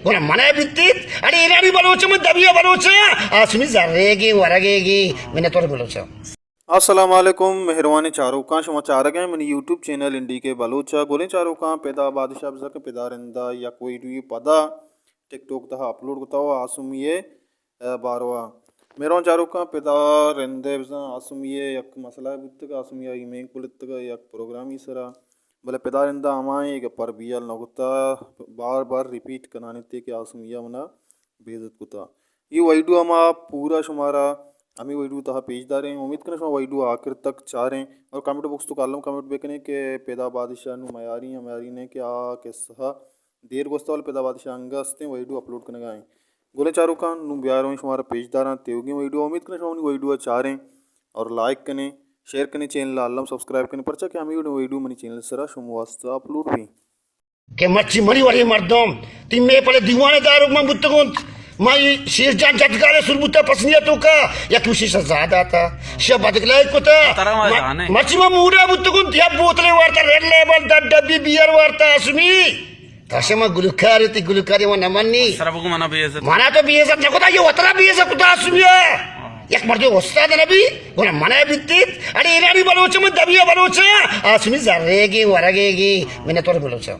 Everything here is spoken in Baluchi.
گڑا من ءَ بیتیت، اڑے ایرانی بلوچ، من دبی ءِ بلوچ آں، آسمی زریگیں ورگیگیں، منتور بلوچ آں۔ السلام علیکم، مہروانیں چاروکاں، شما چارگ ءَ منی یوٹیوب چینل انڈی کے بلوچ ءَ۔ گلیں چاروکاں، پدا بادشاہ بزگ پدا رندا یک ویڈیوے پدا ٹک ٹاک تہا اپلوڈ کتا و آسمی ءِ، ءَ، باروا۔ مہروان چاروکاں، پدا رندے بزاں آسمی ءِ یک مسئلہ بوتگ، آسمی ءَ ای مینگ کلتگ یک پروگرامی سرا، بلے پدا رندا ہمائیں گپر بیال نہ کتا، بار بار ریپیٹ کنانی تے کہ آسمی ءَ منا بے عزت کتا۔ یہ ویڈیو ہما پورا شمارا ہمیں ویڈیو تہا پیش داریں۔ امید کناں شما ویڈیو آخر تک چاریں اور کمنٹ باکس تو کالم کمنٹ بکنیں کہ پیدا بادشاہ نو میاری ہیں، میاری نے کہ آ قصہ دیر گوستا، ول پدا بادشاہ انگا ہستیں ویڈیو اپلوڈ کنگا ہیں۔ گلیں چاروکاں، نوں بیارویں شمارا پیش داراں تیوگیں ویڈیو۔ امید کناں شما منی ویڈیو چاریں اور لائک کنیں، شیئر کنیں، چینل الم سبسکرائب کنیں، پرچا کہ ہمیں ویڈیو منی چینل سرا شما واسطہ اپلوڈ بھی۔ کہ مرچی منی وڑیں مردم، تئی مے پلے دیوانے داروک من بوتگنت، ما ای شیر جان جدگارے سر بوتا پسنیا توکا، یک وشی شزا داتا، شب بدگلائی کتا، ترا ما ما-، زانے۔ مرچی ما موڈا بوتگنت، یا بوتلے وارتا، ریڈ لیبل، دا ڈبی بیئر وارتا، آسمی۔ ترشے ما گلوکار، تئی گلوکاری ما نمنی۔ سر بگو منا بے عزت۔ منا تو بے عزت نہ کتا، یہ وترا بے عزت کتا آسمی۔ یک مردم استاد نبی، گڑا منا بیتیت۔ اڑے ایرانی بلوچ، من دبی بلوچ آں، آسمی زریگیں ورگیگیں، منتور بلوچ آں۔